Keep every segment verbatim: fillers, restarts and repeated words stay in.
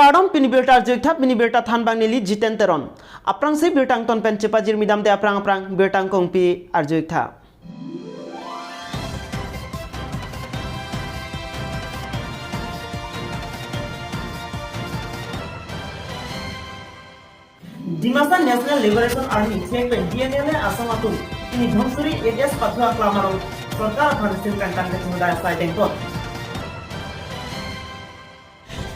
Kardom, pini birta arju-ik tha, pini birta thanbang neli Jiten Teron. Aphrangsi birta angton pen chepajirmi damde aphrang aphrang birta angkong pi arju-ik tha. Dimasa National Liberation Army, thek pen D N L A asong atum pini Dhansiri eight S pathu aklam along sorkar aphan risim kangtang kachehodai asai dengpon.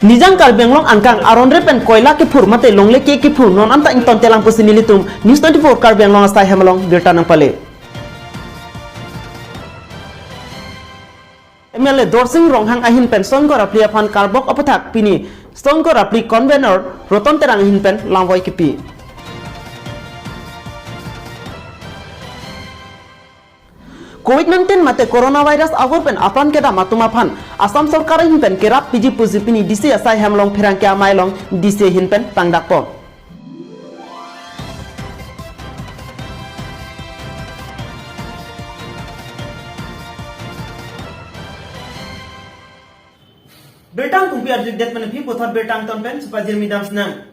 Nijang Karbi Anglong angkang aron re pen koila kephur mate longle ke kephur non anta ingtontelang pusi nelitum News twenty-four Karbi Anglong asai hem along birta nangpale. M L A Dorsing Ronghang ahin pen Songkor Apli aphan karbok aputhak pini Songkor Apli convener Roton Terang ahin pen langvoi kipi. Covid nineteen mate coronavirus agur pen apran kedam atum aphan Assam sorkar ahin pen kerap piji pusi pini D C asai hem along pherangke amei along D C ahin pen tangdakpon. Birta angkong pi arju-ik det mane phi puthot birta angton pen chepajirmi dam sinang.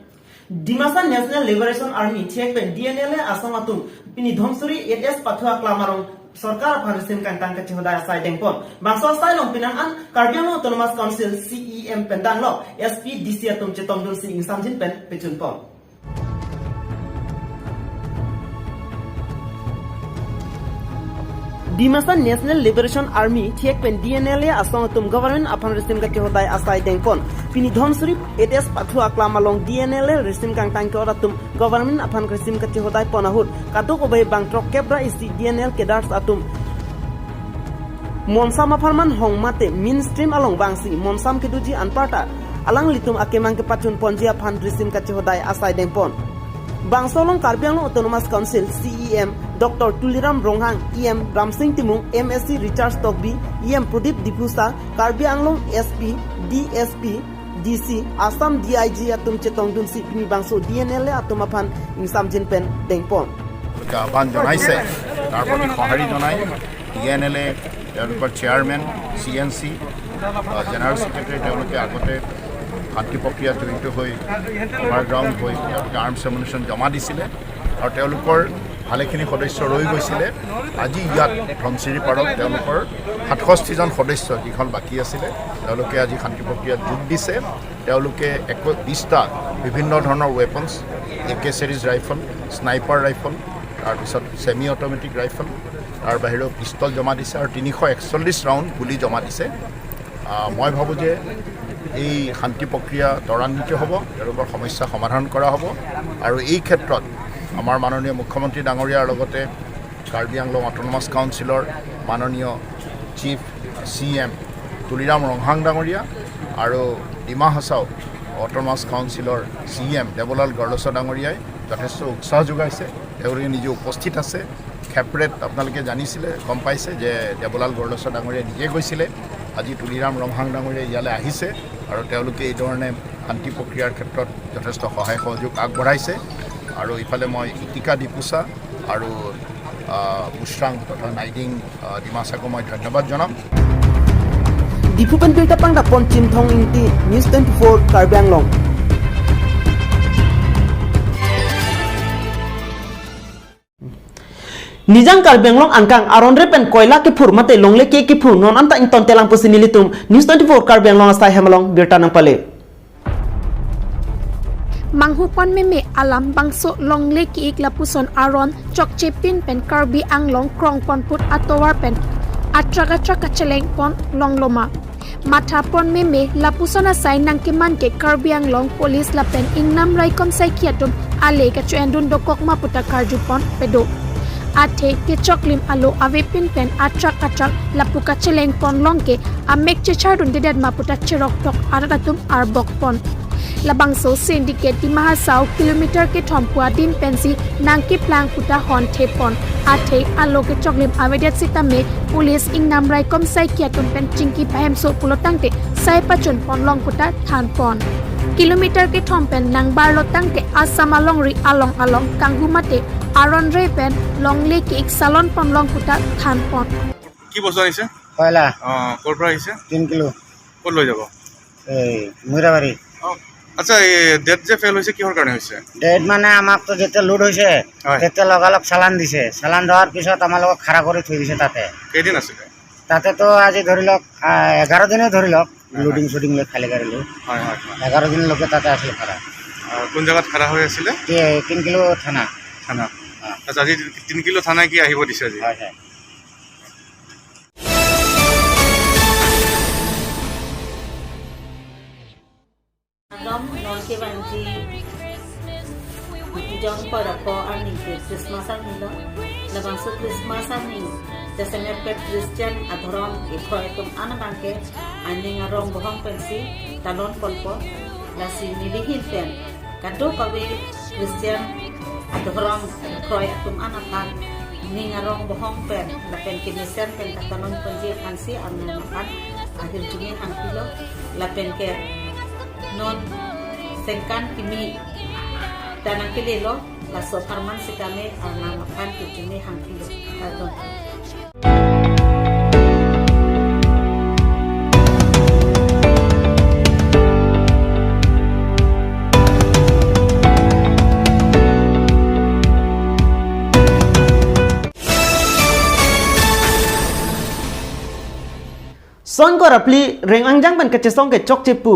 Dimasa National Liberation Army, thek pen D N L A asong atum pini Dhansiri eight S pathu aklam along sorkar aphan risim kangtang kachehodai asai dengpon. Bangso asai along penang an Karbi Anglong Autonomous Council C E M pen danglok S P D C atum chetongdunsi ingsamjin pen pejunpon. Dimasa National Liberation Army, thek pen D N L A asong atum government aphan risim kachehodai asai dengpon. Pini Dhansiri eight S pathu aklam along D N L A risim kangtang ke-ot atum government aphan risim kachehodai pon ahut kadokave bang throkkep ra isi D N L cadres atum monsam apharman hong mate mainstream along vangsi monsam kedoji anparta alanglitum akemang kepachun ponji aphan risim kachehodai asai dengpon. Bangso along Karbi Anglong Autonomous Council C E M Doctor Tuliram Ronghang, E M Ramsing Timung, M A C Richard Tokbi, E M Pradip Diphusa, Karbi Anglong S P, D S P, D C, Assam D I G atum chetongdunsi pini bangso D N L A atum aphan ingsamjin pen dengpon. আহ্বান জনাইছে, তাৰ প্ৰতি সঁহাৰি জনাই T N L এ, তেওঁলোকৰ chairman, C N C, আহ, general secretary, তেওঁলোকে আগতে শান্তি প্ৰক্ৰিয়াত জড়িত হৈ, অভাৰগ্ৰাউণ্ড হৈ তেওঁলোকে আৰ্মছ এমুনিশ্যন জমা দিছিলে আৰু তেওঁলোকৰ ভালেখিনি সদস্য ৰৈ গৈছিলে। আজি ইয়াত ধনশিৰি পাৰত তেওঁলোকৰ সাতষষ্ঠিজন সদস্য যিখন বাকী আছিলে, তেওঁলোকে আজি শান্তি প্ৰক্ৰিয়াত যোগ দিছে। তেওঁলোকে একৈশ বিশটা বিভিন্ন ধৰণৰ ৱেপনছ, এ কে ছিৰিজ ৰাইফল, স্নাইপাৰ ৰাইফল, তাৰপিছত ছেমি অট'মেটিক ৰাইফল, তাৰ বাহিৰেও পিষ্টল জমা দিছে আৰু তিনিশ একচল্লিছ ৰাউণ্ড গুলী জমা দিছে। আহ, মই ভাবোঁ যে এই শান্তি প্ৰক্ৰিয়া ত্বৰান্বিত হ'ব, তেওঁলোকৰ সমস্যা সমাধান কৰা হ'ব আৰু এই ক্ষেত্ৰত আমাৰ মাননীয় মুখ্যমন্ত্ৰী ডাঙৰীয়াৰ লগতে কাৰ্বি আংলং অট'নমাছ কাউন্সিলৰ মাননীয় চিফ চি এম তুলিৰাম ৰংহাং ডাঙৰীয়া আৰু ডিমা হাছাও অট'নমাছ কাউন্সিলৰ চি এম দেৱলাল গৰলোচা ডাঙৰীয়াই যথেষ্ট উৎসাহ যোগাইছে। তেওঁলোকে নিজে উপস্থিত আছে। খেপৰেত আপোনালোকে জানিছিলে, গম পাইছে যে দেৱলাল গৰলোচা ডাঙৰীয়া নিজে গৈছিলে। আজি তুলিৰাম ৰংহাং ডাঙৰীয়া ইয়ালৈ আহিছে আৰু তেওঁলোকে এই ধৰণে শান্তি প্ৰক্ৰিয়াৰ ক্ষেত্ৰত যথেষ্ট সহায় সহযোগ আগবঢ়াইছে। আৰু ইফালে মই ইটিকা ডিপুচা আৰু, আহ, মুচৰাং তথা নাইডিং, আহ, ডিমাচাকো মই ধন্যবাদ জনাম। Diphu pen birta pangdakpon Chinthong Ingti, News twenty-four Karbi Anglong. Nijang Karbi Anglong angkang aron re pen koila kephur mate longle ke kephur non anta ingtontelang pusi nelitum News twenty-four Karbi Anglong asai hem along birta nangpale. Manghupon meme alam bangso longle ke-ik lapuson aron chokchepin pen Karbi Anglong krongpon put atovar pen atrak atrak kachelengpon longloma. Mathapon meme lapuson asai nangkeman ke Karbi Anglong Police lapen ingnam raikom saikhi atum ale kacho-endun dokok ma puta karjupon pedo. Athe kechoklim alo avepin pen atrak atrak lapu kachelengpon long ke amek chechardundedet ma puta cheroktok arat atum arbokpon. Labangso syndicate Dima Hasao kilometer kethom pu adin pensi nangkeplang puta honthepon. Athe alo kechoklim avedet sitame police ingnam raikom saikhi atum pen chingki pahemso pulo tangte sai pachunpon long puta thanpon. Kilometer kethom pen nangbarlo tangte Assam alongri along along kanghu mate aron re pen longle ke-ik salonpon long puta thanpon. কি বস্তু আনিছে? কয়লা। অ, ক'ৰ পৰা আহিছে? তিন কিলো। ক'ত লৈ যাব? এই মৈৰাবাৰী। অ, আচ্ছা, এই ডেট যে ফেইল হৈছে, কিহৰ কাৰণে হৈছে? ডেট মানে আমাকতো যেতিয়া লোড হৈছে, হয়। তেতিয়া লগালগ চালান দিছে। চালান দিয়াৰ পিছত আমালোকক খাৰা কৰি থৈ দিছে তাতে। কেইদিন আছিলে? তাতেতো আজি ধৰি লওক, আহ, এঘাৰ দিনে ধৰি লওক, হয়, লোডিং হয়। চুডিং লৈ খালী গাড়ী লৈ। হয়, হয়, হয়। এঘাৰ দিনলৈকে তাতে আছিলে খাৰা। আহ, কোন জেগাত খাৰা হৈ আছিলে? তি-, তিন কিলো থানা। থানা। হয়। আচ্ছা, আজি তিন কিলো থানাই কি আহিব দিছে আজি? হয়, হয়। Adom non kevangji jong porapor arni ke Christmas arni lo. Labangso Christmas arni jasemet pet Christian adhorom ikroi atum an abang ke aning arong bohong pensi talon ponpo. Lasi nelihin pen kadokave Christian adhorom ikroi atum an aphan ning arong bohong pen lapen kemesen pen katalon ponji aphansi Arnam aphan ahirjume hangpilo. Lapen ke non sengkan kimi ta nangkelelo, laso apharman sitame Arnam aphan hirjume hangpilo. Kardom. Soingkor apli reng angjang pen kachesong ke chokche pu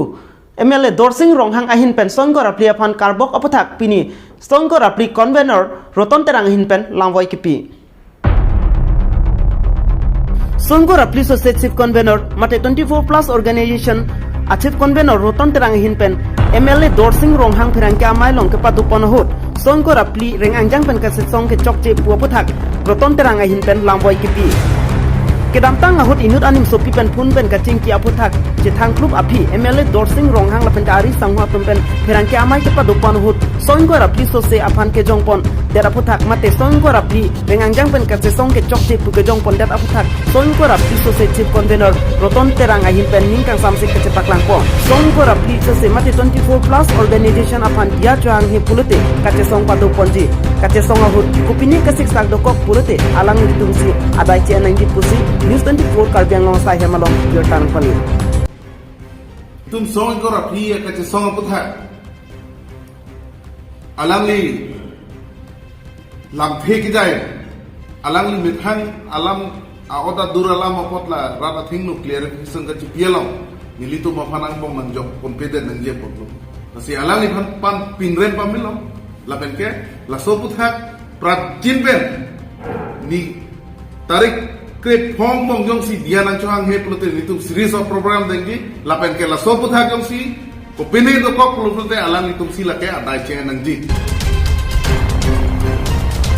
M L A Dorsing Ronghang ahin pen Soingkor apli aphan karbok aphuthak pini Soingkor apli convenor Roton Terang ahin pen langvoi kipi. Soingkor apli sose chief convenor mate twenty-four plus organization a chief convenor Roton Terang ahin pen M L A Dorsing Ronghang pherangke amei along kepadopon ahut Soingkor apli reng angjang pen kachesong ke chokche pu aphuthak Roton Terang ahin pen langvoi kipi. Kedamtang ahut inut anim sopi pen phone pen kachingki aphuthak chethangklup aphi M L A Dorsing Ronghang lapen ari sangho atum pen pherangke amei kepadopon ahut Soingkor apli sose aphan kejongpon det aphuthak mate Soingkor apli reng angjang pen kachesong ke chokche pu kejongpon det aphuthak Soingkor apli sose chief convenor Roton Terang ahin pen ning kangsamse kachepaklangpon. Soingkor apli sose mate twenty-four plus organization aphan diya chohanghe pulote kachesong padoponji. Kachesong ahut kopine kasiksak dokok pulote alanglitumsi adai che-en nangji pusi News twenty-four Karbi Anglong asai hem along birta nangpali. Itum Soingkor aphi kachesong aphuthak alangli lamthe kejai, alangli methang alam a-ot adur alam apot la rat athengno clarification kachipi along nelitum aphan angbong nangjok ponpedet nangji apotlo. Lasi alangliphan pan pinrem pamelo. Lapen ke laso aphuthak pratjin pen ni tarik krephongbong jongsi diya nangchohanghe pulote nelitum series of program dengji. Lapen ke laso aphuthak jongsi kopine dokok pulote alanglitumsi lake adai che-en nangji.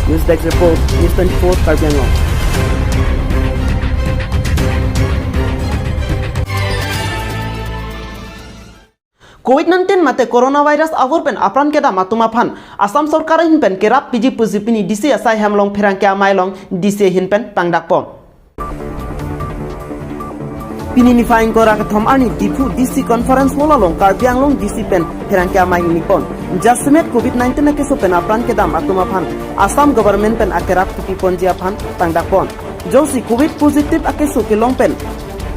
News Desk Report, News twenty-four Karbi Anglong. Covid nineteen mate coronavirus avur pen apran kedam atum aphan Assam sorkar ahin pen kerap piji pusi pini D C asai hem along pherangke amei along D C ahin pen tangdakpon. Pini niphai ingkoi ra kethom arni Diphu D C conference hall along Karbi Anglong D C pen pherangke amei ingnikpon. Jasemet Covid nineteen akeso pen apran kedam atum aphan Assam government pen akerap kipiponji aphan tangdakpon. Jongsi Covid positive akeso kelong pen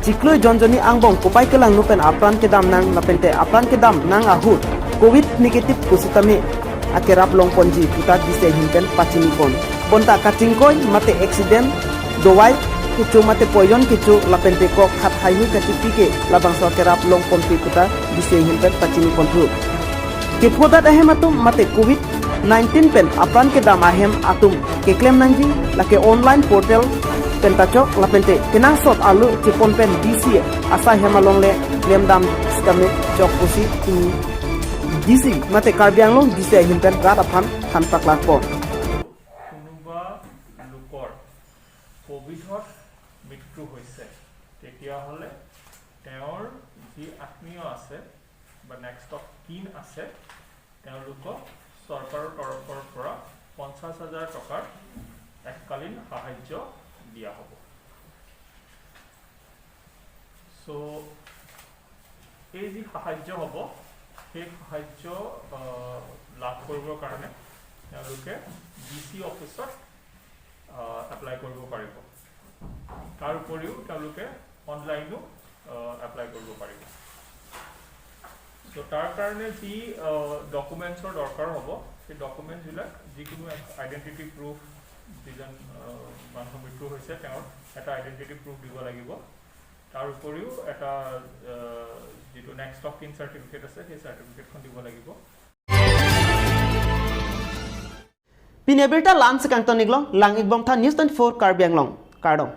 chiklo jon jonni angbong kopai kelangno pen apran kedam nang lapente apran kedam nang ahut Covid negative pusitame akerap longponji puta D C ahin pen pachinipon. Bonta kachingkoi mate accident, dawai kecho mate poison kecho lapente kok khat haihui kachipi ke labangso akerap longponpe puta D C ahin pen pachinipon-thu. Kephodat ahem atum mate Covid nineteen pen apran kedam ahem atum keklem nangji lake online portal pen ta chok lapente kenangsot arlo chepon pen D C asai hem along le klemdam sitame chok pusi pini D C mate Karbi Anglong D C ahin pen rat aphan than paklangpon. কোনোবা লোকৰ কভিডত মৃত্যু হৈছে, তেতিয়াহ'লে তেওঁৰ যি আত্মীয় আছে বা নেক্সট অফ কিন আছে, তেওঁলোকক চৰকাৰৰ তৰফৰ পৰা পঞ্চাছ হাজাৰ টকাৰ এককালীন সাহায্য দিয়া হ'ব। চ' এই যি সাহায্য হ'ব, সেই সাহায্য, আহ, লাভ কৰিবৰ কাৰণে তেওঁলোকে ডি চি অফিচত, আহ, এপ্লাই কৰিব পাৰিব। তাৰ উপৰিও তেওঁলোকে অনলাইনো, আহ, এপ্লাই কৰিব পাৰিব। তো তাৰ কাৰণে যি ডকুমেণ্টছৰ দৰকাৰ হ'ব, সেই ডকুমেণ্টছবিলাক যিকোনো আইডেণ্টিটি প্ৰুফ, যিজন আহ, মানুহ মৃত্যু হৈছে তেওঁৰ এটা আইডেণ্টিটি প্ৰুফ দিব লাগিব। তাৰ উপৰিও এটা আহ, যিটো নেক্সট অফ কিন চাৰ্টিফিকেট আছে, সেই চাৰ্টিফিকেটখন দিব লাগিব। Pini abirta la-ansi kangton-iklo, lang-ikbomtha News twenty-four Karbi Anglong. Kardom.